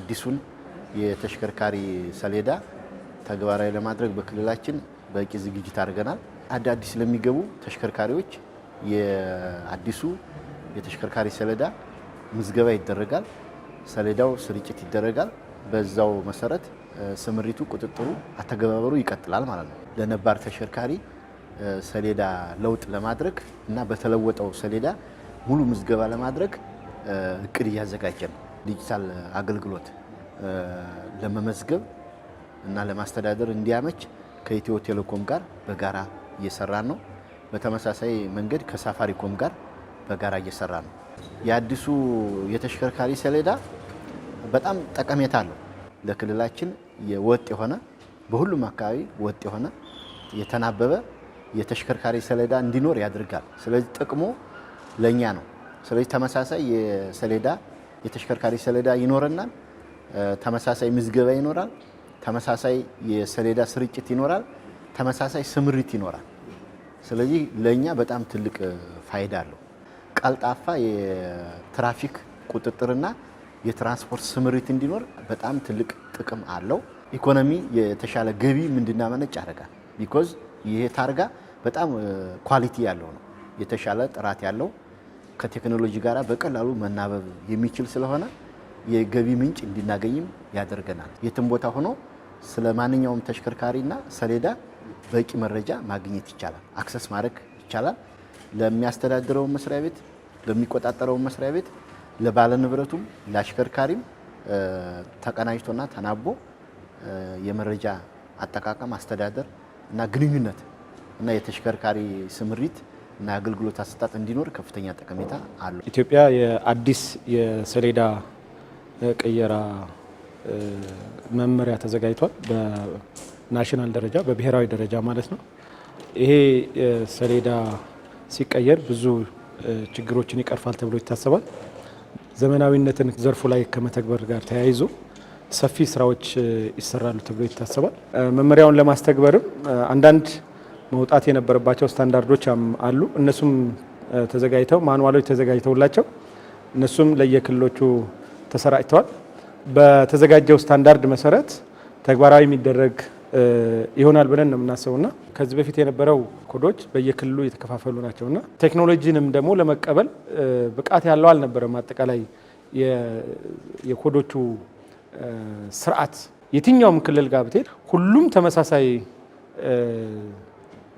አዲሱን የተሽከርካሪ ሰሌዳ ተግባራዊ ለማድረግ በክልላችን በቂ ዝግጅት አድርገናል። አዳዲስ ለሚገቡ ተሽከርካሪዎች የአዲሱ የተሽከርካሪ ሰሌዳ ምዝገባ ይደረጋል። ሰሌዳው ስርጭት ይደረጋል። በዛው መሰረት ስምሪቱ፣ ቁጥጥሩ፣ አተገባበሩ ይቀጥላል ማለት ነው። ለነባር ተሽከርካሪ ሰሌዳ ለውጥ ለማድረግ እና በተለወጠው ሰሌዳ ሙሉ ምዝገባ ለማድረግ እቅድ እያዘጋጀ ነው። ዲጂታል አገልግሎት ለመመዝገብ እና ለማስተዳደር እንዲያመች ከኢትዮ ቴሌኮም ጋር በጋራ እየሰራን ነው። በተመሳሳይ መንገድ ከሳፋሪኮም ጋር በጋራ እየሰራ ነው። የአዲሱ የተሽከርካሪ ሰሌዳ በጣም ጠቀሜታ አለው። ለክልላችን የወጥ የሆነ፣ በሁሉም አካባቢ ወጥ የሆነ፣ የተናበበ የተሽከርካሪ ሰሌዳ እንዲኖር ያደርጋል። ስለዚህ ጥቅሙ ለእኛ ነው። ስለዚህ ተመሳሳይ የሰሌዳ የተሽከርካሪ ሰሌዳ ይኖረናል። ተመሳሳይ ምዝገባ ይኖራል። ተመሳሳይ የሰሌዳ ስርጭት ይኖራል። ተመሳሳይ ስምሪት ይኖራል። ስለዚህ ለእኛ በጣም ትልቅ ፋይዳ አለው። ቀልጣፋ የትራፊክ ቁጥጥርና የትራንስፖርት ስምሪት እንዲኖር በጣም ትልቅ ጥቅም አለው። ኢኮኖሚ የተሻለ ገቢ እንድናመነጭ ያደርጋል። Because ይሄ ታርጋ በጣም quality ያለው ነው። የተሻለ ጥራት ያለው፣ ከቴክኖሎጂ ጋር በቀላሉ መናበብ የሚችል ስለሆነ የገቢ ምንጭ እንድናገኝም ያደርገናል። የትም ቦታ ሆኖ ስለ ማንኛውም ተሽከርካሪና ሰሌዳ በቂ መረጃ ማግኘት ይቻላል። Access ማድረግ ይቻላል። ለሚያስተዳድረው መስሪያ ቤት፣ ለሚቆጣጠረው መስሪያ ቤት፣ ለባለንብረቱም ለአሽከርካሪም ተቀናጅቶና ተናቦ የመረጃ አጠቃቀም፣ አስተዳደር እና ግንኙነት እና የተሽከርካሪ ስምሪት እና አገልግሎት አሰጣጥ እንዲኖር ከፍተኛ ጠቀሜታ አለው። ኢትዮጵያ የአዲስ የሰሌዳ ቅየራ መመሪያ ተዘጋጅቷል። በ national ደረጃ፣ በብሔራዊ ደረጃ ማለት ነው። ይሄ ሰሌዳ ሲቀየር ብዙ ችግሮችን ይቀርፋል ተብሎ ይታሰባል። ዘመናዊነትን ዘርፉ ላይ ከመተግበር ጋር ተያይዞ ሰፊ ስራዎች ይሰራሉ ተብሎ ይታሰባል። መመሪያውን ለማስተግበርም አንዳንድ መውጣት የነበረባቸው ስታንዳርዶች አሉ። እነሱም ተዘጋጅተው፣ ማኑዋሎች ተዘጋጅተውላቸው እነሱም ለየክልሎቹ ተሰራጭተዋል። በተዘጋጀው ስታንዳርድ መሰረት ተግባራዊ የሚደረግ ይሆናል ብለን ነው የምናስበውና ከዚህ በፊት የነበረው ኮዶች በየክልሉ የተከፋፈሉ ናቸውና ቴክኖሎጂንም ደግሞ ለመቀበል ብቃት ያለው አልነበረም። አጠቃላይ የኮዶቹ ስርዓት የትኛውም ክልል ጋር ብትሄድ ሁሉም ተመሳሳይ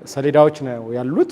ሰሌዳዎች ነው ያሉት።